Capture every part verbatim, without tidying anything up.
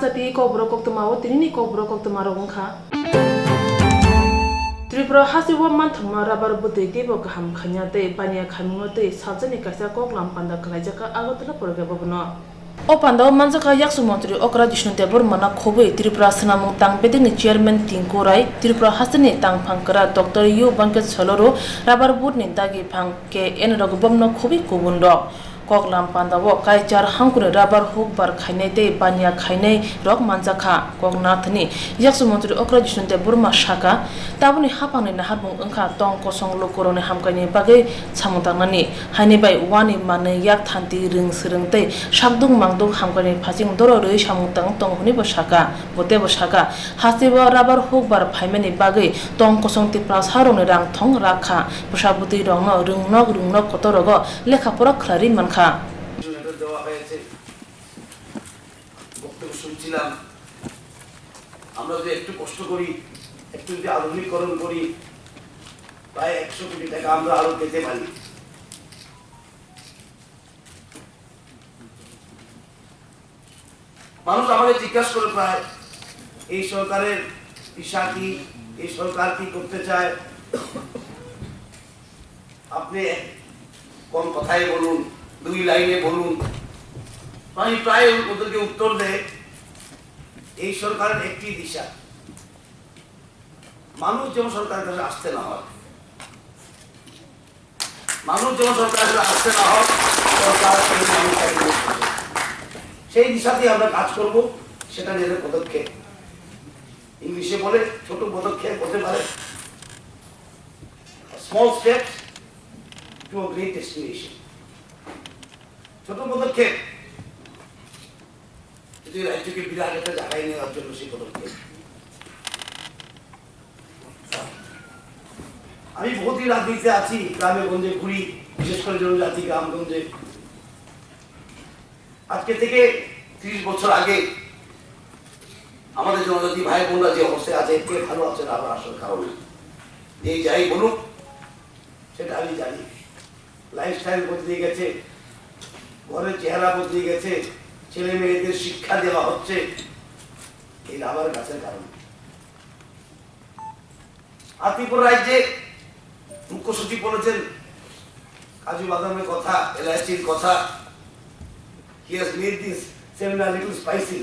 Jati kokborok koktwma o tinini kokborok koktwma rok wngkha. Tripura hasteo manthokma rubber bwtwi teibo kaham khaina tei baniya khaimungno tei saljakni kaisa koklam panda khwlaijakha Agartala Porogya Bhavan o. O panda o manjakha Yaksu Montri Okra Jishnu Debbarma no khobwi Tripura Swnamung Tang Bedekni Chairman Tinku Rai, Tripura hasteni tangphang kwrak Doctor U Bankech Soloru, rubber board ni dagi phang K N Raghuvam no khobwi kubun rok. Koklam panda o Kaichar hangkuni rubber huk bar khainai tei baniya khainai rok manjakha. Koknathni Yaksu Montri Okra Jishnu Debbarma sakha, tabukni haphangni naharmung wngkha tong kosong lukurokni hamkhaini bagwi samung tangnani. Haini bai uani manwi yak thanti rwng swrwng tei sakduk mangduk hamkhaini phaching doro rwi samung tang tongo hwnwi bo sakha. Bo teibo sakha, hasteo rubber huk bar phaimani bagwi tong kosong Tiprasarokni rang thong rak kha. Bwsa bwtwi rokno rwngnok rwngnok kotor rogo lekha pora khwlai rwi mankha. দেওয়া হয়েছে, বক্তব্য শুনছিলাম। আমরা যদি একটু কষ্ট করি, একটু যদি আধুনিকরণ করি, প্রায় একশো কোটি টাকা আমরা আরো পেতে পারি। মানুষ আমাকে জিজ্ঞাসা করে প্রায়, এই সরকারের দিশা কি, এই সরকার কি করতে চায়? আপনি এক কম কথায় বলুন, দুই লাইনে বলুন। আমি প্রায় ওদেরকে উত্তর দেয়, এই সরকারের একটি দিশা, মানুষ যেন সরকারের কাছে আসতে না হয়, মানুষ যেন সরকারের কাছে আসতে না হয়, সরকার সেই মানুষটাকে নিয়ে আসবে। সেই দিশাতেই আমরা কাজ করব, সেটা নিজের পদক্ষেপ। ইংলিশে বলে ছোট পদক্ষেপ হতে পারে small steps to a great destination। ছোট পদক্ষেপ যদি রাজ্যকে বিরাট একটা জায়গায় নেওয়ার জন্য সেই পদক্ষেপ। আমি বহুদিন রাজনীতিতে আছি, গ্রামে গঞ্জে ঘুরি, বিশেষ করে জনজাতি গ্রামগঞ্জে। আজকে থেকে ত্রিশ বছর আগে আমাদের জনজাতি ভাই বোনরা যে অবস্থায় আছে, এর থেকে ভালো আছে না, আবার আসার কারণ নেই। যে যাই বলুক, সেটা আমি জানি। লাইফস্টাইল বদলে গেছে, ঘরের চেহারা বদলে গেছে, ছেলে মেয়েদের শিক্ষা দেওয়া হচ্ছে এই রাবার গাছের কারণে। আর ত্রিপুরা রাজ্যে মুখ্য সচিব বলেছেন, কাজু বাদামের কথা, এলাচির কথা। He has made this seminar little spicy.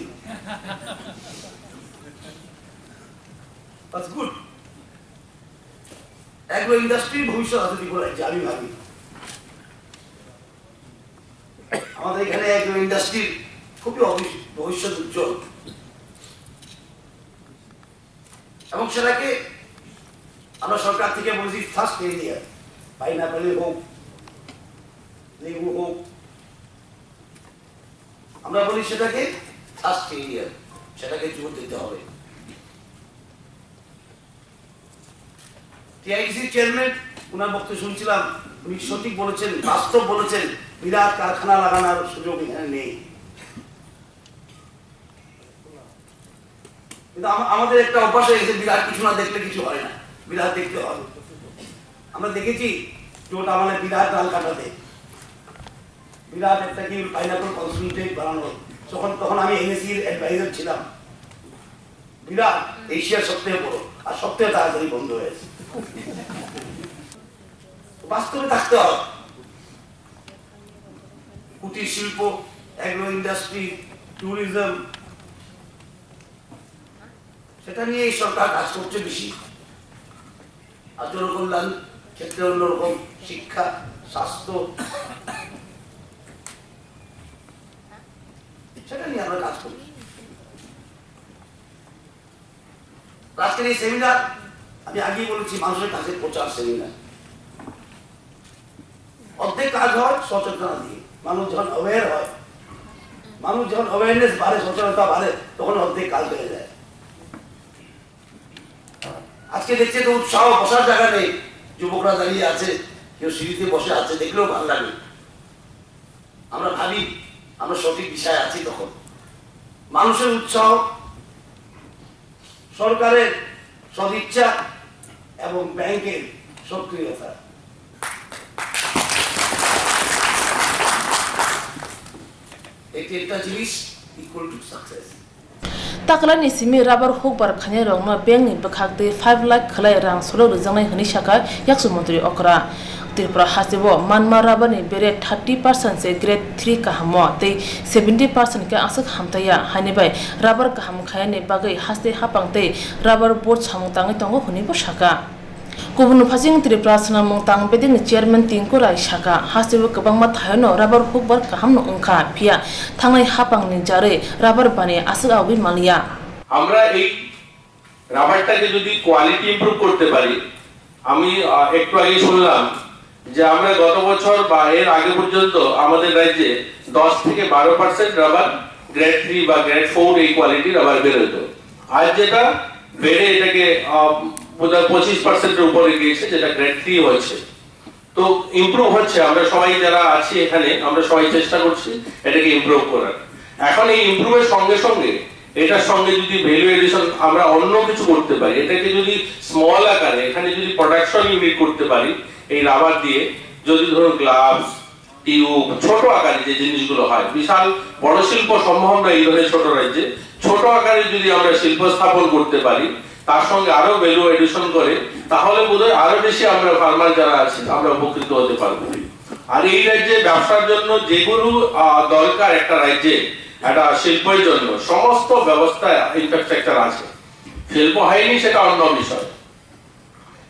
That's good. Agro ইন্ডাস্ট্রির ভবিষ্যৎ আছে ত্রিপুরা রাজ্যে, আমি ভাবি। আমাদের এখানে অ্যাগ্রো ইন্ডাস্ট্রির খুবই অভি-, ভবিষ্যৎ উজ্জ্বল। এবং সেটাকে আমরা সরকার থেকে বলেছি ফার্স্ট এরিয়া, পাইনাপেল হোক, লেবু হোক, আমরা বলি সেটাকে ফার্স্ট এরিয়া, সেটাকে জোর দিতে হবে। টিআইডিসির চেয়ারম্যান, ওনার বক্তব্য শুনছিলাম, উনি সঠিক বলেছেন, বাস্তব বলেছেন, বিরাট কারখানা লাগানোর সুযোগ এখানে নেই। কিন্তু আমা-, আমাদের একটা অভ্যাস হয়ে গেছে, বিরাট কিছু না দেখলে কিছু হয় না, বিরাট দেখতে হয়। আমরা দেখেছি যে ওটা মানে বিরাট ডাল কাটাতে, বিরাট একটা কি পাইনাপেল কনসেন্ট্রেট বানানো, যখন, তখন আমি এনএসির অ্যাডভাইজার ছিলাম। বিরাট, এশিয়ার সবথেকে বড়, আর সবথেকে তাড়াতাড়ি বন্ধ হয়েছে। বাস্তবে থাকতে হবে। কুটির শিল্প, অ্যাগ্রো ইন্ডাস্ট্রি, ট্যুরিজম, সেটা নিয়ে এই সরকার কাজ করছে বেশি। আর জনকল্যাণ ক্ষেত্রে অন্যরকম, শিক্ষা, স্বাস্থ্য, সেটা নিয়ে আমরা কাজ করছি। আজকের এই সেমিনার, আমি আগেই বলেছি, মানুষের কাছে প্রচার সেমিনার। অর্ধেক কাজ হয় সচেতনা দিয়ে, মানুষ যখন অ্যাওয়্যার হয়, মানুষ যখন অ্যাওয়ারনেস বাড়ে, সচেতনতা বাড়ে, তখন অর্ধেক কাজ হয়ে যায়। আজকে দেখছি তো উৎসাহ, বসার জায়গা নেই, যুবকরা দাঁড়িয়ে আছে, কেউ সিঁড়িতে বসে আছে, দেখলেও ভালো লাগে। আমরা ভাবি আমরা সঠিক দিশায় আছি। তখন মানুষের উৎসাহ, সরকারের সদিচ্ছা এবং ব্যাংকের সক্রিয়তা, এই তিনটা জিনিস equal to success. Taklaini simi rubber hukbar khainairokno bankni bwkhaktwi five lakh khwlai rang solok rwjaknai hwnwi sakha Yakchu Montri okra. Tripura hasteo manma rubberni bere thirty percent se grade three kahamo tei seventy percent khe aswk hamtaiya, haini bai rubber kaham khainani bagwi haste haphang tei rubber board samung tangwi tongo hwnwibo sakha. Kubun phaising Tripura Swnamung Tang Bedekni chairman Tinku Rai sakha, hasteo kwbangma thaiono rubber hukbar kahamno wngkha, phiya thangnai haphangni jarwi rubber bani aswk abwi manliya. আমরা এই রাবারটাকে যদি quality improve করতে পারি, আমি আহ, একটু আগে শুনলাম যে আমরা গত বছর বা এর আগে পর্যন্ত আমাদের রাজ্যে দশ থেকে বারো পার্সেন্ট রাবার গ্রেড থ্রি বা গ্রেড ফোর এই কোয়ালিটি রাবার বেরোতো। আজ যেটা বেড়ে এটাকে আহ, বোধহয় পঁচিশ পার্সেন্টের উপরে গিয়েছে, যেটা গ্রেড থ্রি হয়েছে। তো ইমপ্রুভ হচ্ছে, আমরা সবাই যারা আছি এখানে আমরা সবাই চেষ্টা করছি এটাকে ইমপ্রুভ করার। এখন এই ইমপ্রুভের সঙ্গে সঙ্গে এটার সঙ্গে যদি ভ্যালু এডিশন আমরা অন্য কিছু করতে পারি, এটাকে যদি স্মল আকারে এখানে যদি প্রোডাকশন ইউনিট করতে পারি এই রাবার দিয়ে, যদি ধরুন গ্লাভস, টিউব, ছোট আকারে যে জিনিসগুলো হয়, বিশাল বড় শিল্প সম্ভব নয় এই ধরনের ছোট রাজ্যে। ছোট আকারে যদি আমরা শিল্প স্থাপন করতে পারি, তার সঙ্গে আরো ভ্যালু এডিশন করে, তাহলে বোধহয় আরো বেশি আমরা ফার্মার যারা আছি আমরা উপকৃত হতে পারবো। আর এই রাজ্যে ব্যবসার জন্য যেগুলো আহ, দরকার একটা রাজ্যে, একটা শিল্পের জন্য সমস্ত ব্যবস্থা, ইনফ্রাস্ট্রাকচার আছে। শিল্প হয়নি সেটা অন্য বিষয়।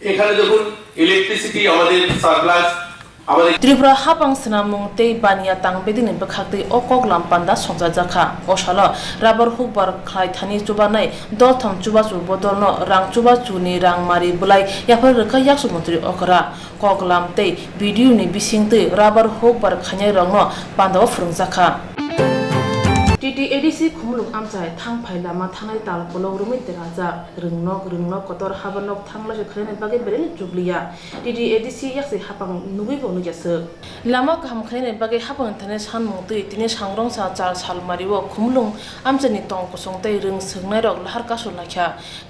এখানে দেখুন, ইলেকট্রিসিটি আমাদের সারপ্লাস, আমাদের Tripura hapang swnamung tei baniya tang bedekni bwkhaktwi o koklam panda songchajakha. O salo rubber hukbar khlai thani chubanai doltham chubachu bodolno rang chubachuni rang mari bwlai yaphar rwkha Yakchu Montri okra. Koklam tei B D O ni bisingtwi rubber hukbar khainairokno pandao phwrwngjakha. T T A D C Khumulwng amchai thangphai lama thangnai tal kolok romwi derajak. Rwngnok, rwngnok kotor habanok thanglaisai khlaina bagwi belai no chukliya. T T A D C yaksi hapang nugwi bo nukya swk. Lama kaham khlaina bagwi hapang thani sanmung twi tini sangrongsa char salmario Khumulwng amchaini tong kosong tei rwng swknairok lahar kasu laikha.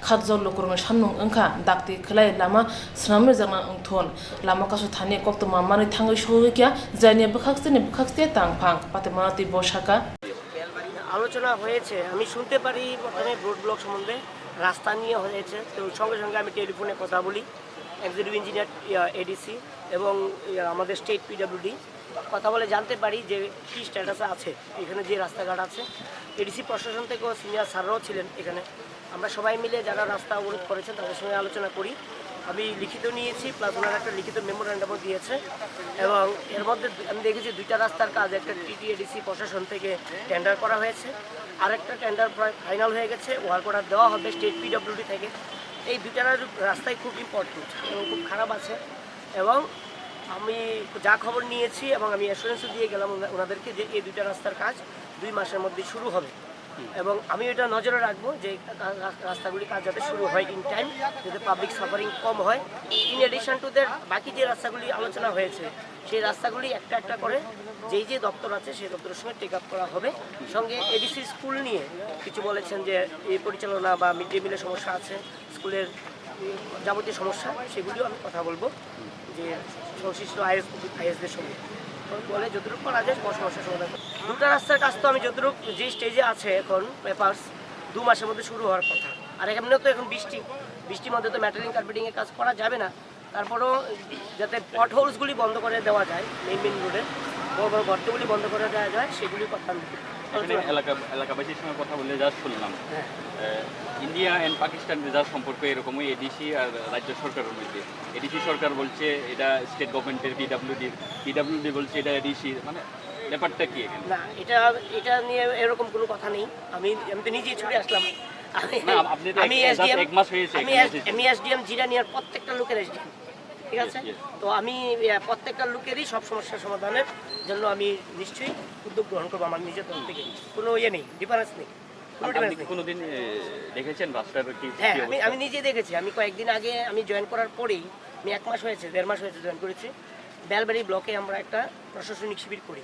Khatjok lukurokni sanmung wngkha dakti khwlai lama swnamrijakna wngthun. Lama kasu thani koktwma manwi thangwi sogwi kha, jaini bwkhak chini bwkhak tei tang phang. Patwimano tei bo sakha. আলোচনা হয়েছে, আমি শুনতে পারি প্রথমে road block সম্বন্ধে, রাস্তা নিয়ে হয়েছে, তো সঙ্গে সঙ্গে আমি টেলিফোনে কথা বলি এক্সিকিউটিভ ইঞ্জিনিয়ার, এডিসি এবং ইয়া, আমাদের স্টেট পিডব্লিউডি কথা বলে জানতে পারি যে কী স্ট্যাটাসে আছে এখানে যে রাস্তাঘাট আছে। এডিসি প্রশাসন থেকেও সিনিয়র স্যাররাও ছিলেন এখানে। আমরা সবাই মিলে যারা রাস্তা অবরোধ করেছেন তাদের সঙ্গে আলোচনা করি। আমি লিখিত নিয়েছি, প্লাস ওনারা একটা লিখিত মেমোরান্ডামও দিয়েছে। এবং এর মধ্যে দু- আমি দেখেছি দুইটা রাস্তার কাজ, একটা টিটিএডিসি প্রশাসন থেকে টেন্ডার করা হয়েছে, আরেকটা টেন্ডার প্রায় ফাইনাল হয়ে গেছে, ওয়ার্ক অর্ডার দেওয়া হবে স্টেট পিডব্লিউডি থেকে। এই দুইটা রা- রাস্তাই খুব ইম্পর্টেন্ট এবং খুব খারাপ আছে। এবং আমি যা খবর নিয়েছি এবং আমি অ্যাসুরেন্সও দিয়ে গেলাম ওনা- ওনাদেরকে যে এই দুইটা রাস্তার কাজ দুই মাসের মধ্যে শুরু হবে। এবং আমি এটা নজরে রাখবো যে কা- রা- রাস্তাগুলি কাজ যাতে শুরু হয় ইন টাইম, যাতে পাবলিক সাফারিং কম হয়। ইন অ্যাডিশন টু দ্যাট, বাকি যে রাস্তাগুলি আলোচনা হয়েছে, সেই রাস্তাগুলি একটা একটা করে যেই যে দপ্তর আছে সেই দপ্তরের সঙ্গে টেক আপ করা হবে। সঙ্গে এডিসি স্কুল নিয়ে কিছু বলেছেন যে এই পরিচালনা বা মিড ডে মিলের সমস্যা আছে, স্কুলের উম, যাবতীয় সমস্যা, সেগুলিও আমি কথা বলবো যে সংশ্লিষ্ট আইএস আইএসদের সঙ্গে। তো বলে যতটুকু করা যায় সব সমস্যার সমাধান করবো। দুটো রাস্তার কাজ তো আমি যতটুকু যে স্টেজে আছে এখন পেপারস, দু মাসের মধ্যে শুরু হওয়ার কথা। আর এমনিও তো এখন বৃষ্টি, বৃষ্টির মধ্যে তো মেটালিং কার্পেটিংয়ের কাজ করা যাবে না। তারপরেও যাতে পটহোলসগুলি বন্ধ করে দেওয়া যায়, মেইন মেইন রোডে বড় বড় গর্তগুলি বন্ধ করে দেওয়া যায়, সেগুলির কথা আমি এখানে আলোচনা এলাকা এলাকাবাসীর সঙ্গে কথা বলে যা শুনলাম, হ্যাঁ। ইন্ডিয়া অ্যান্ড পাকিস্তান যে যার সম্পর্ক, এরকমই এডিসি আর রাজ্য সরকারের মধ্যে। এডিসি সরকার বলছে এটা স্টেট গভর্নমেন্টের, পিডাব্লিউডি, পিডাব্লিউডি বলছে এটা এডিসি, মানে ব্যাপারটা কি এখানে? না, এটা এটা নিয়ে এরকম কোনো কথা নেই। আমি আমি তো নিজেই ছুটে আসলাম। আমি না, আপনি তো আমি এক- এসডিএম এক মাস হয়েছে আমি এখানে এস- এসেছেন। আমি এসডিএম জিরানিয়ার প্রত্যেকটা লোকের এসডিএম, ঠিক আছে? Yes, yes. তো আমি আহ, প্রত্যেকটা লোকেরই সব সমস্যা সমাধানের জন্য আমি নিশ্চয়ই উদ্যোগ গ্রহণ করবো আমার নিজের তরফ থেকে। কোনো ইয়ে নেই, ডিফারেন্স নেই, কোনো আপনি ডিফারেন্স কি নেই। কোনোদিন এ, দেখেছেন রাস্তার কি হ্যাঁ, কি আমি অবস্থা? আমি নিজে দেখেছি। আমি কয়েকদিন আগে আমি জয়েন করার পরেই, আমি এক মাস হয়েছে, দেড় মাস হয়েছে জয়েন করেছি। বেলবাড়ি ব্লকে আমরা একটা প্রশাসনিক শিবির করি।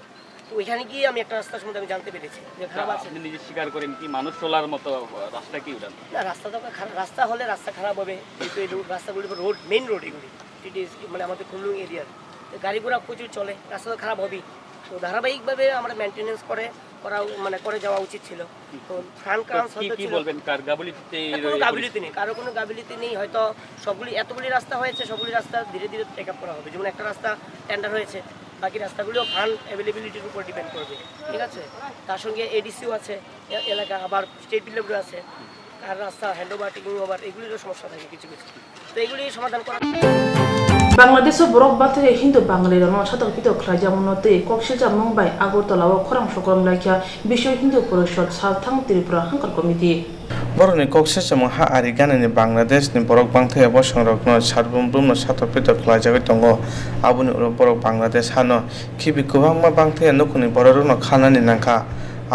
তো ওইখানে গিয়ে আমি একটা রাস্তার সম্বন্ধে আমি জানতে পেরেছি যে খারাপ আছে। আপনি নিজে স্বীকার করেন কি মানুষ চলার মতো রাস্তা কি ওটা? না, রাস্তা তো খারাপ, রাস্তা হলে রাস্তা খারাপ হবে, কিন্তু এই রোড, রাস্তাগুলি রোড, মেইন রোড এগুলি, টিটিএস মানে আমাদের খুমলুং এরিয়ার, তো গাড়ি ঘোড়া প্রচুর চলে, রাস্তা তো খারাপ হবেই। তো ধারাবাহিকভাবে আমরা মেনটেনেন্স করে করা উ-, মানে করে যাওয়া উচিত ছিল। তো ফান্ড তো কারণ কি, হয়তো কি ছিল। বলবেন, কার গাফিলতিতে এই এখনো রয়ে গাফিলতি নেই, কারো কোনো গাফিলতি নেই। হয়তো সবগুলি, এতগুলি রাস্তা হয়েছে, সবগুলি রাস্তা ধীরে ধীরে টেক আপ করা হবে। যেমন একটা রাস্তা টেন্ডার হয়েছে, বাকি রাস্তাগুলিও ফান্ড অ্যাভেলেবিলিটির উপর ডিপেন্ড করবে, ঠিক আছে? তার সঙ্গে এডিসিও আছে এ-, এলাকা, আবার স্টেট বিল্ডারও আছে, কার রাস্তা হ্যান্ড ওভার, টেকিং ওভার, এগুলিরও সমস্যা থাকে কিছু কিছু। তো এগুলি সমাধান করা। Bangladesh o borok bathai Hindu Bangali rokno satok pitok khlaijakmano tei kok silchakmung bai Agartala o khorang sokrom laikha Biswa Hindu Porishod Salthang Tripura Hangkar Committee. Borokni kok silchakmung ha ari ganani Bangladesh ni borok bangthai bosong rokno sarbrum brumno satok pitok khlaijagwi tongo. Aboni ulo borok Bangladesh hano khibi kwbangma bangthai nukhungni borok rokno khanani nangkha.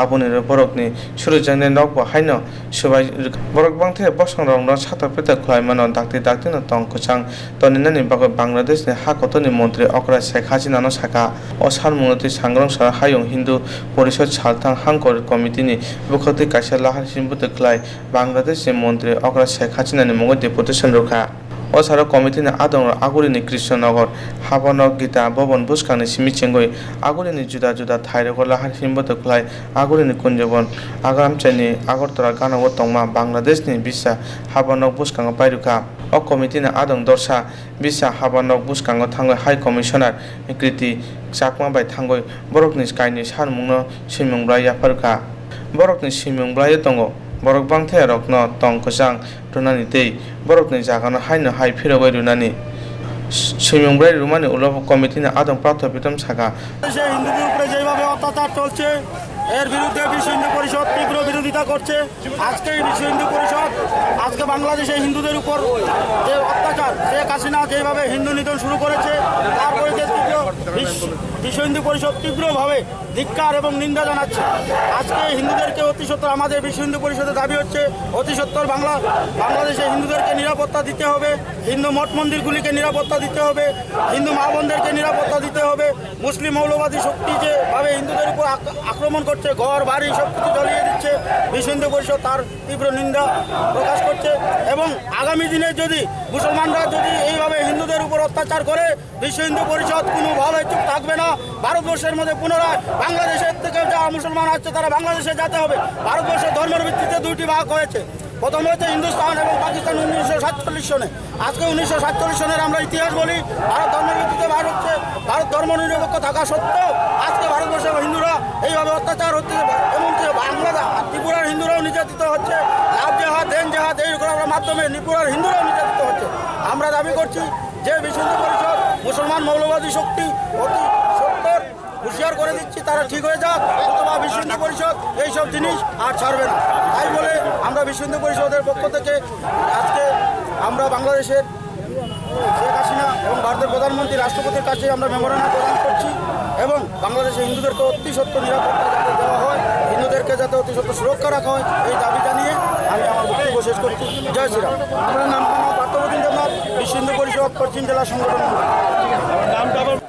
Aboni ulo borokni surujaknai nokbo haino subai rwkha. Borok bangthai bosong rokno satok pitok khlaimano dakti dakti no tong kwchang toninani bagwi Bangladesh ni ha kotorni montri okra Sheikh Hasina no sakha. O salmungno twi sangrong sara Hayung Hindu Porishod Salthang Hangkor Committee ni bwkhak twi kaisa lahar himbwtwi khlai Bangladesh ni montri okra Sheikh Hasina ni mungwi deputation rwkha. O saro committee ni adongrok Agulini Krishnanagar, Habanok Gita Bhaban bwskangni simi chengwi Agulini juda juda thairogo lahar himbwtwi khlai Agulini Kunjabon Agamchaini Agartala ganao tongma Bangladesh ni bisa Habanok bwskango pairwkha. O committee ni adong dorsa bisa Habanok bwskango thangwi High Commissioner Kriti Chakma bai thangwi borokni kainwi salmungno swimung bwlai yapharwkha. Borokni swimung bwlaio tongo borok bangthai rokno tong kwchang rwnani tei borokni jagano haino hai phirogwi rwnani. Swimung bwlai rwmani ulo committee ni adong Prabhat Pritom sakha. দেশে হিন্দুদের উপরে যেভাবে অত্যাচার চলছে, এর বিরুদ্ধে বিশ্ব হিন্দু পরিষদ তীব্র বিরোধিতা করছে। আজকে এই বিশ্ব হিন্দু পরিষদ, আজকে বাংলাদেশে হিন্দুদের উপর যে অত্যাচার, শেখ হাসিনা যেভাবে হিন্দু নিধন শুরু করেছে, তার পরিপ্রেক্ষিতে বিশ্ব, বিশ্ব হিন্দু পরিষদ তীব্রভাবে ধিক্কার এবং নিন্দা জানাচ্ছে। আজকে হিন্দুদেরকে অতি সত্বর, আমাদের বিশ্ব হিন্দু পরিষদের দাবি হচ্ছে, অতি সত্বর বাংলা, বাংলাদেশে হিন্দুদেরকে নিরাপত্তা দিতে হবে, হিন্দু মঠ মন্দিরগুলিকে নিরাপত্তা দিতে হবে, হিন্দু মা বোনদেরকে নিরাপত্তা দিতে হবে। মুসলিম মৌলবাদী শক্তি যেভাবে হিন্দুদের উপর আক-, আক্রমণ করছে, ঘর বাড়ি সব কিছু জ্বালিয়ে দিচ্ছে, বিশ্ব হিন্দু পরিষদ তার তীব্র নিন্দা প্রকাশ করছে। এবং আগামী দিনে যদি মুসলমানরা যদি এইভাবে হিন্দুদের উপর অত্যাচার করে, বিশ্ব হিন্দু পরিষদ কোনোভাবে চুপ থাকবে না। ভারতবর্ষের মধ্যে পুনরায় বাংলাদেশের থেকে যা মুসলমান আসছে, তারা বাংলাদেশে যেতে হবে। ভারতবর্ষে ধর্মের ভিত্তিতে দুইটি ভাগ হয়েছে, প্রথম হয়েছে হিন্দুস্তান এবং পাকিস্তান উনিশশো সাতচল্লিশ সনে। আজকে উনিশশো সাতচল্লিশ সনের আমরা ইতিহাস বলি, ভারত ধর্মের ভিত্তিতে ভাগ হচ্ছে। ভারত ধর্ম নিরপেক্ষ থাকা সত্ত্বেও আজকে ভারতবর্ষের হিন্দুরা এইভাবে অত্যাচার হচ্ছে, এমনকি বাংলা, ত্রিপুরার হিন্দুরাও নির্যাতিত হচ্ছে। লাভ জেহাদ, দেন জেহাদ, এই করার মাধ্যমে ত্রিপুরার হিন্দুরাও নির্যাতিত হচ্ছে। আমরা দাবি করছি যে বিশ্ব হিন্দু পরিষদ মুসলমান মৌলবাদী শক্তি অতি সত্বর হুঁশিয়ার করে দিচ্ছি, তারা ঠিক হয়ে যাক, অথবা বিশ্ব হিন্দু পরিষদ এইসব জিনিস আর ছাড়বে না। তাই বলে আমরা বিশ্ব হিন্দু পরিষদের পক্ষ থেকে আজকে আমরা বাংলাদেশের শেখ হাসিনা এবং ভারতের প্রধানমন্ত্রী রাষ্ট্রপতির কাছে আমরা মেমোরান্ডাম প্রদান করছি এবং বাংলাদেশে হিন্দুদেরকে অতি সত্বর নিরাপত্তা যাতে দেওয়া হয়, হিন্দুদেরকে যাতে অতি সত্বর সুরক্ষা রাখা হয়, এই দাবি জানিয়ে আমি আমার বক্তব্য শেষ করছি। জয় শ্রীরাম। আমার নাম মোহাম্মদ পার্থপ্রতিম দেবনাথ, বিশ্ব হিন্দু পরিষদ পশ্চিম জেলা সংগঠন।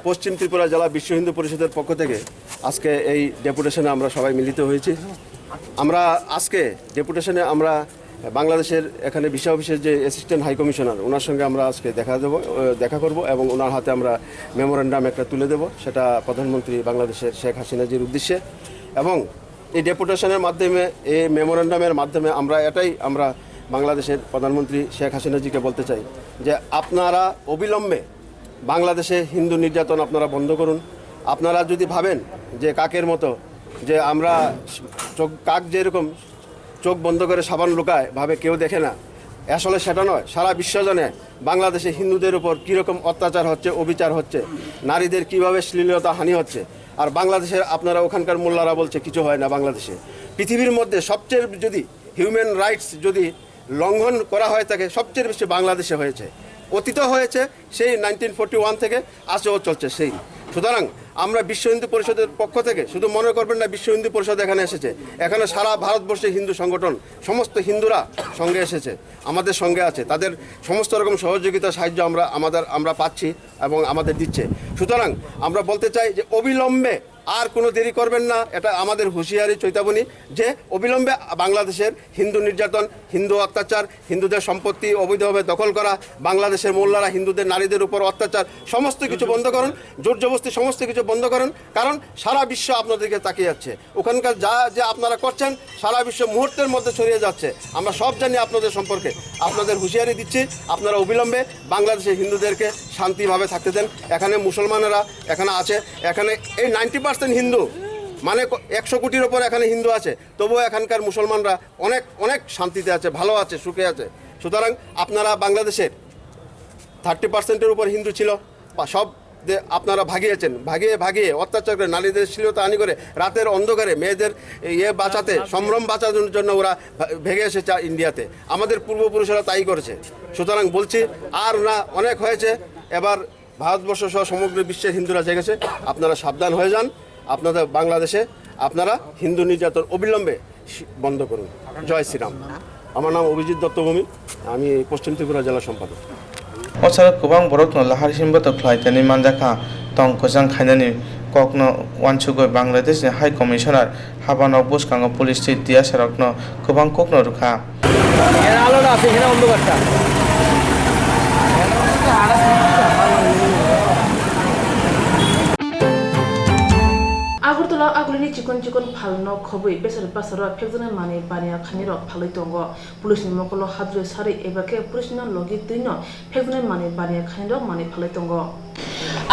পশ্চিম ত্রিপুরা জেলা বিশ্ব হিন্দু পরিষদের পক্ষ থেকে আজকে এই ডেপুটেশনে আমরা সবাই মিলিত হয়েছি। আমরা আজকে ডেপুটেশনে আমরা বাংলাদেশের এখানে ভিসা অফিসের যে অ্যাসিস্ট্যান্ট হাই কমিশনার, ওনার সঙ্গে আমরা আজকে দেখা দেবো, আহ, দেখা করব এবং ওনার হাতে আমরা মেমোরান্ডাম একটা তুলে দেব, সেটা প্রধানমন্ত্রী বাংলাদেশের শেখ হাসিনাজির উদ্দেশ্যে। এবং এই ডেপুটেশনের মাধ্যমে, এই মেমোরান্ডামের মাধ্যমে আমরা এটাই আমরা বাংলাদেশের প্রধানমন্ত্রী শেখ হাসিনাজিকে বলতে চাই যে আপনারা অবিলম্বে বাংলাদেশে হিন্দু নির্যাতন আপনারা বন্ধ করুন। আপনারা যদি ভাবেন যে কাকের মতো, যে আমরা চোখ, কাক যেরকম চোখ বন্ধ করে সাবান লুকায়, ভাবে কেউ দেখে না, আসলে সেটা নয়। সারা বিশ্ব জানে বাংলাদেশে হিন্দুদের উপর কীরকম অত্যাচার হচ্ছে, অবিচার হচ্ছে, নারীদের কীভাবে শ্লীলতা হানি হচ্ছে। আর বাংলাদেশে আপনারা ওখানকার মোল্লারা বলছে কিছু হয় না বাংলাদেশে। পৃথিবীর মধ্যে সবচেয়ে যদি হিউম্যান রাইটস যদি লঙ্ঘন করা হয়ে থাকে, সবচেয়ে বেশি বাংলাদেশে হয়েছে, অতীতও হয়েছে, সেই নাইনটিন ফোরটি ওয়ান থেকে আজও চলছে সেই। সুতরাং আমরা বিশ্ব হিন্দু পরিষদের পক্ষ থেকে, শুধু মনে করবেন না বিশ্ব হিন্দু পরিষদ এখানে এসেছে, এখানে সারা ভারতবর্ষে হিন্দু সংগঠন, সমস্ত হিন্দুরা সঙ্গে এসেছে, আমাদের সঙ্গে আছে, তাদের সমস্ত রকম সহযোগিতা সাহায্য আমরা, আমাদের, আমরা পাচ্ছি এবং আমাদের দিচ্ছে। সুতরাং আমরা বলতে চাই যে অবিলম্বে আর কোনো দেরি করবেন না, এটা আমাদের হুঁশিয়ারি, চৈতাবনী, যে অবিলম্বে বাংলাদেশের হিন্দু নির্যাতন হিন্দু অত্যাচার, হিন্দুদের সম্পত্তি অবৈধভাবে দখল করা, বাংলাদেশের মোল্লারা হিন্দুদের নারীদের উপর অত্যাচার, সমস্ত কিছু বন্ধ করুন, জোর জবরদস্তি সমস্ত কিছু বন্ধ করুন, কারণ সারা বিশ্ব আপনাদের দিকে তাকিয়ে যাচ্ছে। ওখানকার যা যে আপনারা করছেন, সারা বিশ্ব মুহূর্তের মধ্যে ছড়িয়ে যাচ্ছে। আমরা সব জানি আপনাদের সম্পর্কে। আপনাদের হুঁশিয়ারি দিচ্ছি, আপনারা অবিলম্বে বাংলাদেশের হিন্দুদেরকে শান্তিভাবে থাকতে দেন। এখানে মুসলমানেরা এখানে আছে, এখানে এই নাইনটি পার্সেন্ট হিন্দু, মানে ক-, একশো কোটির ওপর এখানে হিন্দু আছে, তবুও এখানকার মুসলমানরা অনেক, অনেক শান্তিতে আছে, ভালো আছে, সুখে আছে। সুতরাং আপনারা বাংলাদেশের থার্টি পার্সেন্টের উপর হিন্দু ছিল, বা সব দে-, আপনারা ভাগিয়েছেন, ভাগিয়ে ভাগিয়ে অত্যাচার করে, নারীদের শ্লীলতাহানি করে, রাতের অন্ধকারে মেয়েদের ইয়ে বাঁচাতে, সম্ভ্রম বাঁচানোর জন্য ওরা ভা-, ভেগে এসেছে ইন্ডিয়াতে। আমাদের পূর্বপুরুষেরা তাই করেছে। সুতরাং বলছি, আর না, অনেক হয়েছে। এবার ভারতবর্ষ সহ সমগ্র বিশ্বের হিন্দুরা জেগেছে। আপনারা সাবধান হয়ে যান। আপনাদের বাংলাদেশে আপনারা হিন্দু নির্যাতন অবিলম্বে শি-, বন্ধ করুন। জয় শ্রীরাম। আমার নাম অভিজিৎ দত্ত ভৌমিক, আমি পশ্চিম ত্রিপুরা জেলা সম্পাদক। O salo kwbang borokno lahar himbato khlai tani manjakha, tong kwchang khainani kokno uansugwi Bangladeshni High Commissioner habanok bwskango police tei tiyasarokno kwbang kokno rwkha. এরা আলোটা আছে, এখানে অন্ধকারটা। Agartala agulini chikon chikon phalno khobwi besari pasaro phekjaknai manwi baniya khainirok phalwi tongo. Police ni mokolo hadrwi sarwi eba khe police no logi twi no phekjaknai manwi baniya khainirok manwi phalwi tongo.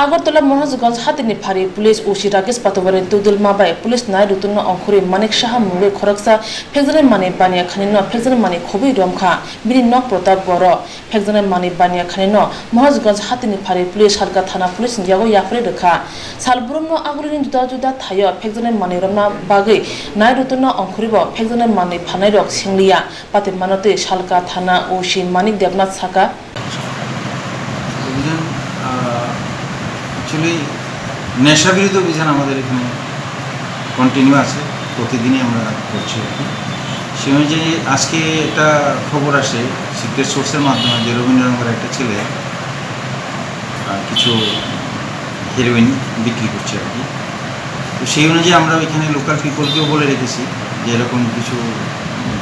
Agartala Maharajganj hatini phari police O C Rakesh Patwari tubdulma bai police nai rutungno ongkhorwi Manik Saha mungwi khoroksa phekjaknai manwi baniya khainino phekjaknai manwi khobwi romkha. Bini nok Pratapgarh o phekjaknai manwi baniya khainino Maharajganj hatini phari police Salka thana police ni yago yapharwi rwkha. Sal borokno agulini juda juda thaio phekjaknai manwi romna bagwi nai rutungno ongkhorwibo phekjaknai manwi phalnairok singliya. Patwi mano twi Salka thana O C Manik Debnath saka. অভিযান, আহ, actually নেশা বিরোধী অভিযান আমাদের এখানে কন্টিনিউ আছে, প্রতিদিনই আমরা করছি আর কি। সেই অনুযায়ী আজকে একটা খবর আসে সিক্রেট সোর্সের মাধ্যমে যে রবীন্দ্রনগরের একটা ছেলে, আহ, কিছু হেরোইন বিক্রি করছে আর কি। তো সেই অনুযায়ী আমরা ওইখানে লোকাল পিপলকেও বলে রেখেছি যে এরকম কিছু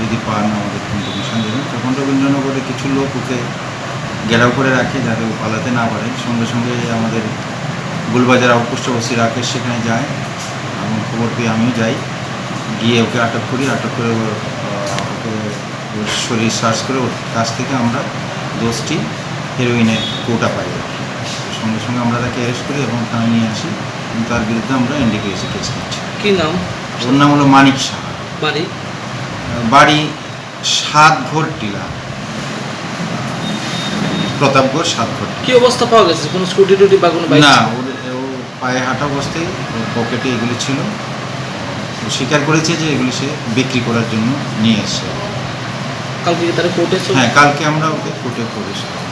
যদি পান আমাদের ইনফরমেশন দেবেন। তখন রবীন্দ্রনগরে কিছর লোক ওকে ঘেরাও করে রাখে যাতে ও পালাতে না পারে। সঙ্গে সঙ্গে আমাদের গুলবাজার আউটপোস্ট ওসি রাকেশ সেখানে যায় এবং খবর পেয়ে আমিও যাই, গিয়ে ওকে আটক করি। আটক করে ওর, আহ, ওকে ওর শরীর সার্চ করে ওর কাছ থেকে আমরা দশটি হেরোইনের কৌটা পাই আর কি। সঙ্গে সঙ্গে আমরা তাকে অ্যারেস্ট করি এবং থানায় নিয়ে আসি এবং তার বিরুদ্ধে আমরা এনডিপিএসে কেস করছি। কি নাম? ওর নাম হলো মানিক সাহা। বাড়ি? আহ, বাড়ি সাত ঘর টিলা, প্রতাপগড় সাত ঘর টিলা। কি অবস্থা পাওয়া গেছে? কোনো স্কুটি টুটি বা কোনো বাইক না, ছিল? ওর, ও পায়ে হাঁটা অবস্থায় ওর পকেটে এগুলি ছিল। ও স্বীকার করেছে যে এগুলি সে বিক্রি করার জন্য নিয়ে এসেছে। কালকে কি তারা কোর্টে ছিল? হ্যাঁ, কালকে আমরা ওকে কোর্টে প্রবেশ করাবো।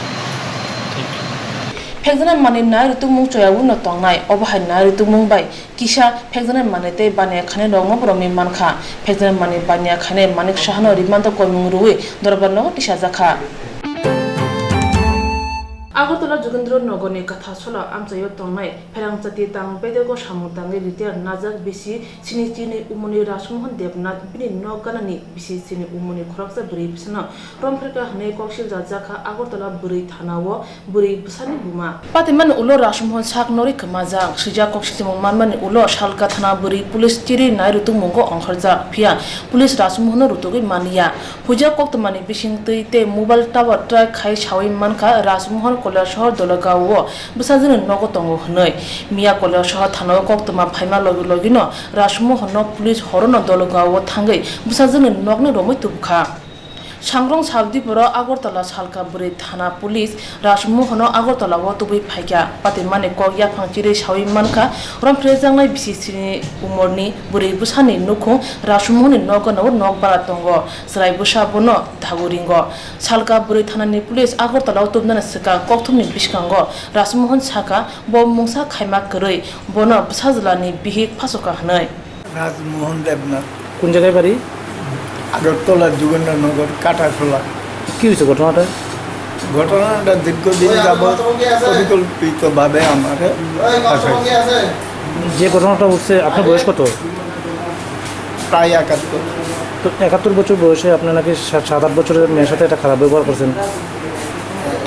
Phekjaknai manwi nai rwtwkmung choyaui no tongnai, obo hai nai rwtwkmung bai kisa phekjaknai manwi tei baniya khainai rokno bo romwi mankha. Phekjaknai manwi baniya khainai Manik Sahano rimando koimung rwui dorbar nogo tisajakha. Agartala Jogendra Nogorni Kathasola amchaio tongnai pherangchati tang bedego samung tangwi retired najak bisi sini chini umorni Rajmohan Debnath bini nok ganani bisi sini umorni khoroksa bwrwi bwsano romphirkha hwnwi koksil rajak kha Agartala bwrwi thanao bwrwi bwsani buma. Patimani ulo Rajmohan sak norwi kwmajak, swijak kok sichimung manmani ulo Salka thana bwrwi police chiri nai rutungmungo ongkhorjak, phiya police Rajmohanno rutugwi manliya. Huijak koktwmani bisingtwi tei mobile tower track khai saui mankha Rajmohan Kailasahar Dolagaon bwsajwkni nogo tongo hwnwi. Miya Kailasahar thanao koktwma phaima logi logino Rajmohanno police horono Dolagaon thangwi bwsajwkni nokni romwi tubukha. Sangrong sal diporo Agartala Salka bwrwi thana police Rajmohanno Agartalao tubui phaikha. Patimani kok yaphang chirwi saui mankha, romphrejaknai bisi sini umorni bwrwi bwsani nukhung Rajmohanni nok ganao nok bara tongo. Chwrai bwsa bono dagu ringo. Salka bwrwi thanani police Agartalao tubunani swkang kokthumni bwskango Rajmohan sakha, bo mungsa khaima kwrwi, bono bwsajwlani bihik phasokha hwnwi. Rajmohan দেবনাথ। কোন জায়গায় বাড়ি? আগরতলা যোগেন্দ্রনগর, কাটাসোলা। কি হয়েছে ঘটনাটা? ঘটনাটা দীর্ঘদিন যাবৎ পরিকল্পিতভাবে আমাকে ফাঁসাইছে। যে ঘটনাটা হচ্ছে, আপনার বয়স কত? প্রায় একাত্তর। তো একাত্তর বছর বয়সে আপনি নাকি সা-, সাত আট বছরের মেয়ের সাথে এটা খারাপ ব্যবহার করছেন?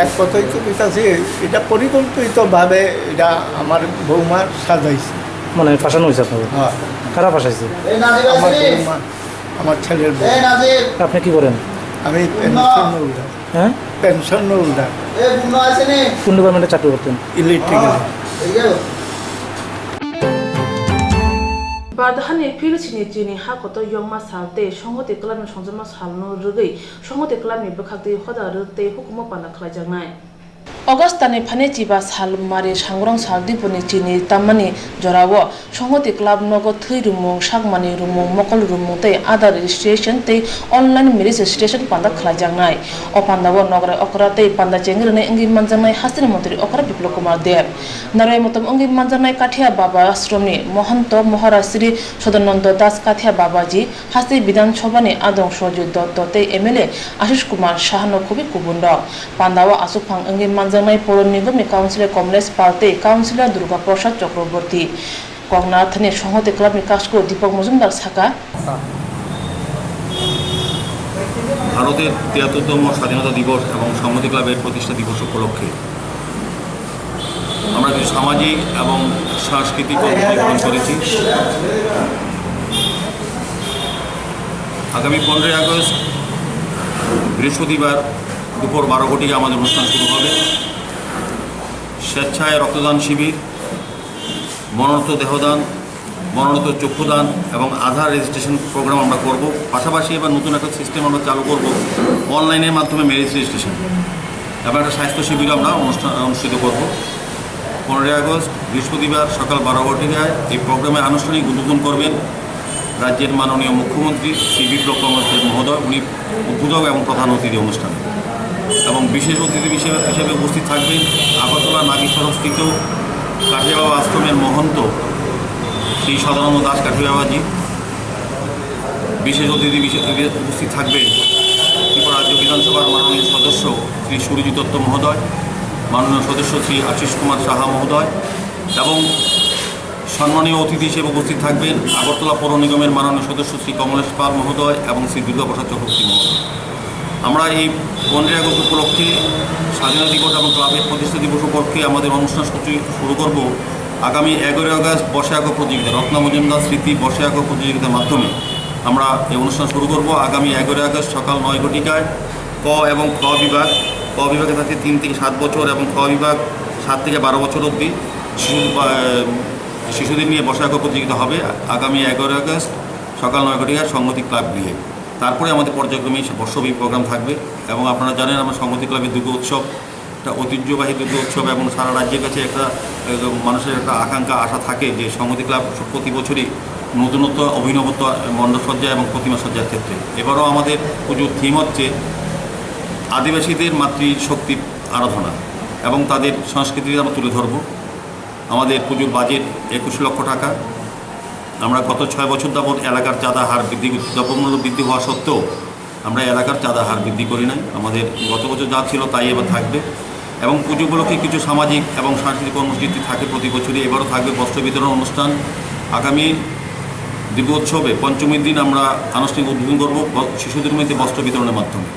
এক কথাই তো এটা যে, এটা পরিকল্পিতভাবে এটা আমার বৌমা সাজাইছে। মানে ফাঁসানো হয়েছে আপনাদের? হ্যাঁ। কারা ফাঁসাইছে? আমার বৌমা, আমার ছেলের বউ। আপনি কি করেন? আমি পেনশন হোল্ডার। হ্যাঁ? Pension holder. কোন ডিপার্টমেন্টে চাকরি করতেন? Electrical. Bardhani phil sini chini ha kotor yongma sal tei Songhoti Clubni songjakma salno rwgwi Songhoti Clubni bwkhaktwi hoda rwk tei hukumo panda khlaijaknai. Augustani phane chiba sal mari sangrong sal diboni chini tammani jorao Songhoti Club nogo thwi rwmung, sakmani rwmung, mokol rwmung tei Aadhaar registration tei online marriage registration panda khlaijaknai. O pandao nograi okra tei panda chengwi rwnai wngwi manjaknai hasteni montri okra Biplab Kumar Deb. Narwai motom wngwi manjaknai Kathia Baba Ashramni Mohanto Maharaj Sri Sodananda Das Kathia Babaji, haste Bidhan Sabhani adong Sojit Dotto tei M L A Ashish Kumar Sahano khobwi kubunrok. Pandao aswkphang wngwi manjaknai Puro Nigomni Councillor Kamlesh Pal tei Councillor Durga Prasad Chakraborty. Koknathani Songhoti Clubni kasku Deepak Mojumdar saka. ভারতের তিয়াত্তরতম স্বাধীনতা দিবস এবং সংহতি ক্লাবের প্রতিষ্ঠা দিবস উপলক্ষে আমরা কিছু সামাজিক এবং সাংস্কৃতিক কর্মসূচি গ্রহণ করেছি। আগামী পনেরোই আগস্ট বৃহস্পতিবার দুপুর বারো ঘটিকা আমাদের অনুষ্ঠান শুরু হবে। স্বেচ্ছায় রক্তদান শিবির, মরণোত্তর দেহদান, মরণোত্তর চক্ষুদান এবং আধার রেজিস্ট্রেশন প্রোগ্রাম আমরা করব। পাশাপাশি এবার নতুন একটা সিস্টেম আমরা চালু করব, অনলাইনের মাধ্যমে ম্যারেজ রেজিস্ট্রেশন এবং একটা স্বাস্থ্য শিবির আমরা অনুষ্ঠান অনুষ্ঠিত করব। পনেরোই আগস্ট বৃহস্পতিবার সকাল বারো ঘটিকায় এই প্রোগ্রামে আনুষ্ঠানিক উদ্বোধন করবেন রাজ্যের মাননীয় মুখ্যমন্ত্রী শ্রী বিপ্লব কুমার দেব মহোদয়। উনি উদ্বোধক এবং প্রধান অতিথি অনুষ্ঠানে এবং বিশেষ অতিথি হিসেবে হিসেবে উপস্থিত থাকবেন আগরতলা নাগেশ্বরস্থিত কাঠিয়া বাবা আশ্রমের মহন্ত শ্রী সদানন্দ দাস কাঠিয়া বাবাজি। বিশেষ অতিথি বিশে-, উপস্থিত থাকবেন ত্রিপুরা রাজ্য বিধানসভার মাননীয় সদস্য শ্রী সুরজিৎ দত্ত মহোদয়, মাননীয় সদস্য শ্রী আশিস কুমার সাহা মহোদয় এবং সম্মানীয় অতিথি হিসেবে উপস্থিত থাকবেন আগরতলা পৌর নিগমের মাননীয় সদস্য শ্রী কমলেশ পাল মহোদয় এবং শ্রী দুর্গাপ্রসাদ চক্রবর্তী মহোদয়। আমরা এই পনেরোই আগস্ট উপলক্ষে স্বাধীনতা দিবস এবং ক্লাবের প্রতিষ্ঠা দিবস উপলক্ষে আমাদের অনুষ্ঠান সূচি শুরু করব আগামী এগারোই আগস্ট বর্ষায়ক প্রতিযোগিতা, রত্না মজুমদার স্মৃতি বর্ষায়ক প্রতিযোগিতার মাধ্যমে আমরা এই অনুষ্ঠান শুরু করব। আগামী এগারোই আগস্ট সকাল নয় ঘটিকায় ক এবং খ বিভাগ, ক বিভাগে থাকছে তিন থেকে সাত বছর এবং খ বিভাগ সাত থেকে বারো বছর অবধি শিশু, আহ, শিশুদের নিয়ে বর্ষায়ক প্রতিযোগিতা হবে আগামী এগারোই আগস্ট সকাল নয় ঘটিকায় সংহতি ক্লাব গৃহে। তারপরে আমাদের পর্যায়ক্রমে বর্ষব্যাপী প্রোগ্রাম থাকবে এবং আপনারা জানেন, আমরা সংহতি ক্লাবের দুর্গা উৎসব একটা ঐতিহ্যবাহী দুর্গা উৎসব এবং সারা রাজ্যের কাছে একটা, আহ, মানুষের একটা আকাঙ্ক্ষা, আশা থাকে যে সংহতি ক্লাব প্রতি বছরই নতুনত্ব, অভিনবত্ব, মণ্ডপসজ্জা এবং প্রতিমা সজ্জার ক্ষেত্রে। এবারও আমাদের পুজোর থিম হচ্ছে আদিবাসীদের মাতৃশক্তির আরাধনা এবং তাদের সংস্কৃতিকে আমরা তুলে ধরব। আমাদের পুজোর বাজেট একুশ লক্ষ টাকা। আমরা গত ছয় বছর যাবৎ এলাকার চাঁদা হার বৃদ্ধি, দ্রব্যমূল্য বৃদ্ধি হওয়া সত্ত্বেও আমরা এলাকার চাঁদা হার বৃদ্ধি করি নাই। আমাদের গত বছর যা ছিল তাই এবার থাকবে। এবং পুজো উপলক্ষে কিছু সামাজিক এবং সাংস্কৃতিক কর্মসূচি থাকে প্রতি বছরই, এবারও থাকবে বস্ত্র বিতরণ অনুষ্ঠান। আগামী দুর্গোৎসবে পঞ্চমীর দিন আমরা আনুষ্ঠানিক উদ্বোধন করব ব-, শিশুদের মধ্যে বস্ত্র বিতরণের মাধ্যমে।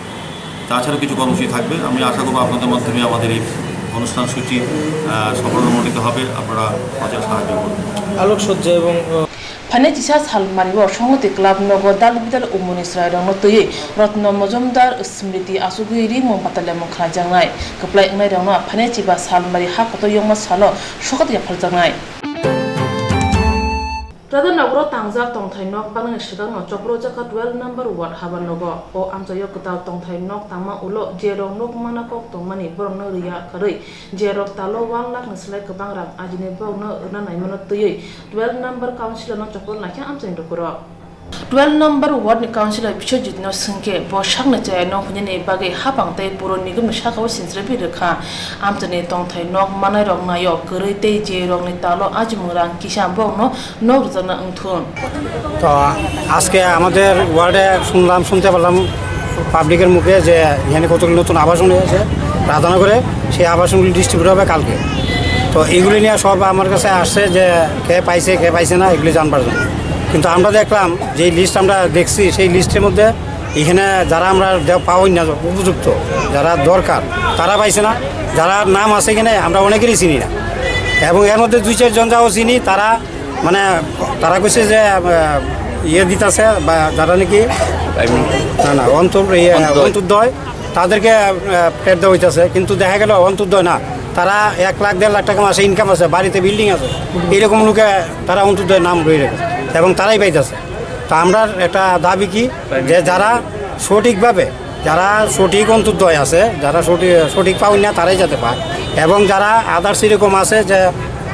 তাছাড়া কিছু কর্মসূচি থাকবে। আমি আশা করব আপনাদের মাধ্যমে আমাদের এই অনুষ্ঠান সূচি, আহ, সফলমণ্ডিত হবে, আপনারা প্রচার সাহায্য করবেন। আলোকসজ্জা এবং, আহ, Phainai chisa sal mario Songhoti Club nogo dal bidal umuni chwrairokno twiwi Ratna Majumdar Smriti achugwi rimung batalya mung khlaijaknai. Kwplai wngnairokno phainai chiba sal mari ha kotor yongma salo sokat yapharjaknai. Radhanagaro tangjak tongthai nok bangnani swkangno chopro jaka twelve number ward habar nogo. O amchaio kwtal tongthai nok tangma ulo je rok nok mana kok tongmani borokno rwya kwrwi, je rok talo one lakh ni slai kwbang rang ajinai borokno rwna naimano twiwi twelve number councilor no chopro naikha amchaini lukurok. Twelve number ward ni councilor Biswajit no swngkhe bo sakni chaya nok hwnjani bagwi hapang tei puro nigom ni sakao sinchirwi rwkha. Amchaini tongthai nok manairok naio kwrwi tei je rokni talo ajimung rang kisa borokno nok rwjakna wngthun. তো আজকে আমাদের ওয়ার্ডে শুনলাম, শুনতে পারলাম পাবলিকের মুখে যে এখানে কতগুলি নতুন আবাসন হয়েছে রাধানগরে, সেই আবাসনগুলি ডিস্ট্রিবিউট হবে কালকে। তো এইগুলি নিয়ে সব আমার কাছে আসছে যে কে পাইছে, কে পাইছে না, এগুলি জানবার জন্য। কিন্তু আমরা দেখলাম, যে লিস্ট আমরা দেখছি, সেই লিস্টের মধ্যে এখানে যারা আমরা দে-, পাওয়ার না উপযুক্ত, যারা দরকার, তারা পাইছে না। যারা নাম আছে এখানে, আমরা অনেকেরই চিনি না। এবং এর মধ্যে দুই চারজন যাও চিনি, তারা মানে, তারা কইছে যে, আহ, ইয়ে দিতাছে, বা যারা নাকি, না, না, অন্তর-, ইয়ে, অন্তর্দয়। অন্তর্দয়, তাদেরকে, আহ, ফ্ল্যাট দেওয়া হইতাছে, কিন্তু দেখা গেল অন্তর্দয় না, তারা এক লাখ, দেড় লাখ টাকা মাসে ইনকাম আছে, বাড়িতে বিল্ডিং আছে, এরকম লোকে তারা অন্তর্দয় নাম রয়ে গেছে এবং তারাই পাইতাছে। তো আমরা একটা দাবি কি, যে যারা সঠিকভাবে, যারা সঠিক অন্তর্দয় আছে, যারা সঠিক, সঠিক পাওয়া না, তারাই যাতে পায়, এবং যারা আদার্স এরকম আছে যে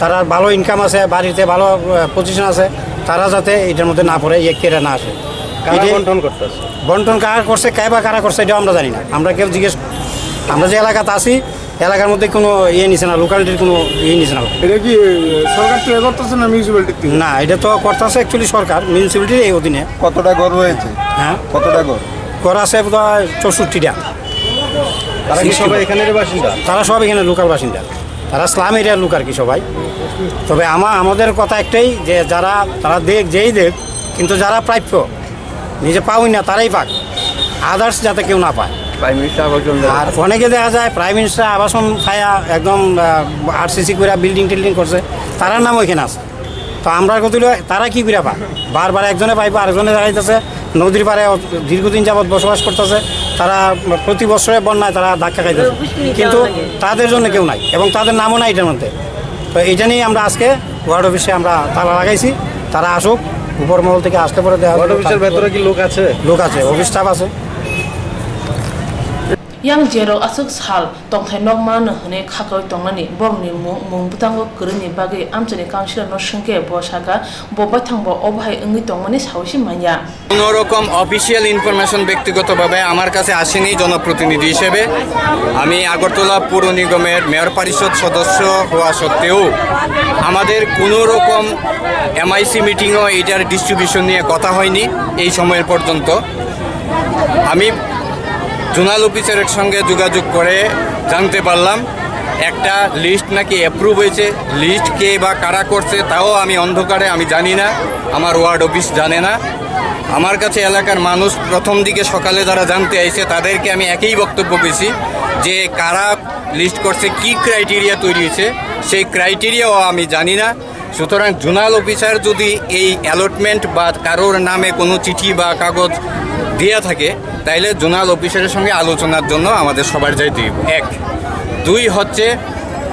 তারা ভালো ইনকাম আছে, বাড়িতে ভালো, আহ, পজিশন আছে, তারা যাতে এটার মধ্যে না পড়ে, ইয়ে কেড়ে না আসে। কারা এটা বন্টন করতেছে? বন্টন কারা করছে, কে বা কারা করছে, এটাও আমরা জানি না। আমরা কেউ জিজ্ঞেস, আমরা যে এলাকাতে আছি, এলাকার মধ্যে কোনো ইয়ে নিছে না, লোকালিটির কোনো ইয়ে নিছে না। এটা কি, এ, সরকার থেকে করতেছে না মিউনিসিপ্যালিটি থেকে? না, এটা তো করতেছে অ্যাকচুয়ালি সরকার, মিউনিসিপ্যালিটির এই অধীনে। কতটা ঘর রয়েছে? হ্যাঁ? কতটা ঘর? ঘর আছে বোধহয় চৌষট্টিটা। তারা কি সবাই এখানের বাসিন্দা? তারা সব এখানে লোকাল বাসিন্দা, তারা স্লাম এরিয়ার লোক আর কি সবাই। তবে আমা-, আমাদের কথা একটাই, যে যারা, তারা দেখ, যেই দেখ, কিন্তু যারা প্রাপ্য, নিজে পাওই না, তারাই পাক, আদার্স যাতে কেউ না পায়। প্রাইম মিনিস্টার আবাস যোজনা। আর অনেকে দেখা যায় প্রাইম মিনিস্টার আবাসন পায়া একদম, আহ, আরসিসি করে বিল্ডিং টিল্ডিং করছে, তারার নাম ওইখানে আছে। তো আমরা কত হইলো, তারা কি করে পাক? বারবার একজনে পাইবো, আরেকজনে দাঁড়াইতেছে, নদীর পাড়ে দীর্ঘদিন যাবৎ বসবাস করতেছে, তারা প্রতি বছরে বন্যায় তারা ধাক্কা খাইতেছে, কিন্তু তাদের জন্য কেউ নাই এবং তাদের নামও নাই এটার মধ্যে। তো এটা নিয়ে আমরা আজকে ওয়ার্ড অফিসে আমরা তালা লাগাইছি, তারা আসুক, উপর মহল থেকে আসলে পরে দেখা যাবে। ওয়ার্ড অফিসের ভেতরে কি লোক আছে? লোক আছে, অফিস স্টাফ আছে। Yang jerok aswk sal tongthai nokma no hwnwi khakoi tongnani borokni mung, mung bwtango kwrwini bagwi amchaini councilor no swngkhe bo sakha, bo baithang bo obo hai wngwi tongmani saui se manya. কোনো রকম official information ব্যক্তিগতভাবে আমার কাছে আসেনি জনপ্রতিনিধি হিসেবে। আমি আগরতলা পৌর নিগমের মেয়র পরিষদ সদস্য হওয়া সত্ত্বেও আমাদের কোনো রকম এমআইসি মিটিংও এটার ডিস্ট্রিবিউশন নিয়ে কথা হয়নি এই সময় পর্যন্ত। আমি জোনাল অফিসারের সঙ্গে যোগাযোগ করে জানতে পারলাম একটা লিস্ট নাকি অ্যাপ্রুভ হয়েছে। লিস্ট কে বা কারা করছে তাও আমি অন্ধকারে, আমি জানি না, আমার ওয়ার্ড অফিস জানে না। আমার কাছে এলাকার মানুষ প্রথম দিকে সকালে যারা জানতে আইছে তাদেরকে আমি একই বক্তব্য পেয়েছি যে কারা লিস্ট করছে, কি ক্রাইটেরিয়া তৈরি হয়েছে, সেই ক্রাইটেরিয়াও আমি জানি না। সুতরাং জোনাল অফিসার যদি এই অ্যালটমেন্ট বা কারোর নামে কোনো চিঠি বা কাগজ দিয়ে থাকে, তাইলে জোনাল অফিসারের সঙ্গে আলোচনার জন্য আমাদের সবার যাইতে হইব। এক। দুই হচ্ছে,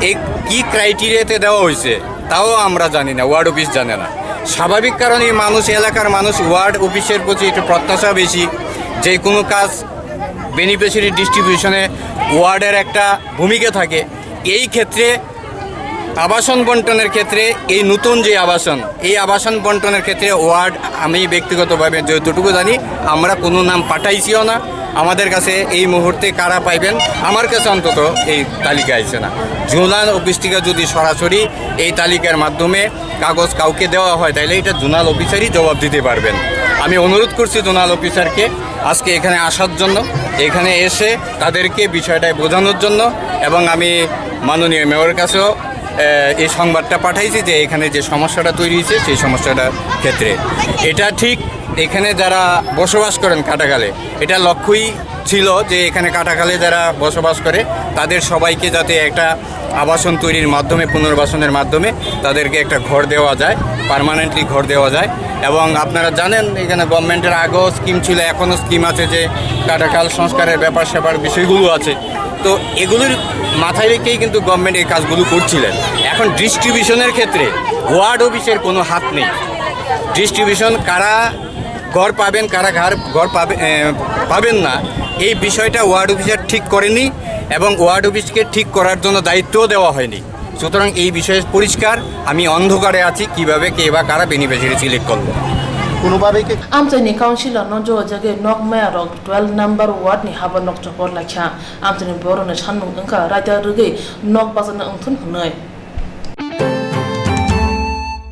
এই কি ক্রাইটেরিয়াতে দেওয়া হয়েছে, তাও আমরা জানি না, ওয়ার্ড অফিস জানে না। স্বাভাবিক কারণেই মানুষ, এলাকার মানুষ ওয়ার্ড অফিসের প্রতি একটু প্রত্যাশা বেশি। যে কোনো কাজ বেনিফিশিয়ারি ডিস্ট্রিবিউশনে ওয়ার্ডের একটা ভূমিকা থাকে। এই ক্ষেত্রে আবাসন বন্টনের ক্ষেত্রে এই নতুন যে আবাসন, এই আবাসন বন্টনের ক্ষেত্রে ওয়ার্ড, আমি ব্যক্তিগতভাবে যতটুকু জানি, আমরা কোনো নাম পাঠাইছিও না। আমাদের কাছে এই মুহূর্তে কারা পাইবেন, আমার কাছে অন্তত এই তালিকা আইছে না। জোনাল অফিস থেকে যদি সরাসরি এই তালিকার মাধ্যমে কাগজ কাউকে দেওয়া হয়, তাহলে এটা জোনাল অফিসারই জবাব দিতে পারবেন। আমি অনুরোধ করছি জোনাল অফিসারকে আজকে এখানে আসার জন্য, এখানে এসে তাদেরকে বিষয়টায় বোঝানোর জন্য, এবং আমি মাননীয় মেয়রের কাছেও, আহ, এই সংবাদটা পাঠাইছি যে এখানে যে সমস্যাটা তৈরি হয়েছে সেই সমস্যাটার ক্ষেত্রে। এটা ঠিক এখানে যারা বসবাস করেন কাটাখালে, এটা লক্ষ্যই ছিল যে এখানে কাটাখালে যারা বসবাস করে তাদের সবাইকে যাতে একটা আবাসন তৈরির মাধ্যমে, পুনর্বাসনের মাধ্যমে তাদেরকে একটা ঘর দেওয়া যায়, পার্মানেন্টলি ঘর দেওয়া যায়। এবং আপনারা জানেন এখানে গভর্নমেন্টের আগেও স্কিম ছিল, এখনও স্কিম আছে যে কাটাখাল সংস্কারের ব্যাপার স্যাপার বিষয়গুলো আছে। তো এগুলোর মাথায় রেখেই কিন্তু গভর্নমেন্ট এই কাজগুলো করছিলেন। এখন ডিস্ট্রিবিউশনের ক্ষেত্রে ওয়ার্ড অফিসের কোনো হাত নেই। ডিস্ট্রিবিউশন কারা ঘর পাবেন, কারা ঘর, ঘর পাবে-, এ, পাবেন না, এই বিষয়টা ওয়ার্ড অফিসার ঠিক করেনি এবং ওয়ার্ড অফিসকে ঠিক করার জন্য দায়িত্বও দেওয়া হয়নি। সুতরাং এই বিষয়ে পরিষ্কার, আমি অন্ধকারে আছি কিভাবে কে বা কারা বেনিফিশিয়ারি সিলেক্ট করলো। কোনোভাবেই কি Amchaini councilor no jo jagwi nok maya rok twelve number ward ni haba nok chopor laikha. Amchaini borok ni sanmung wngkha raida rwgwi nok bachana wngthun hwnwi.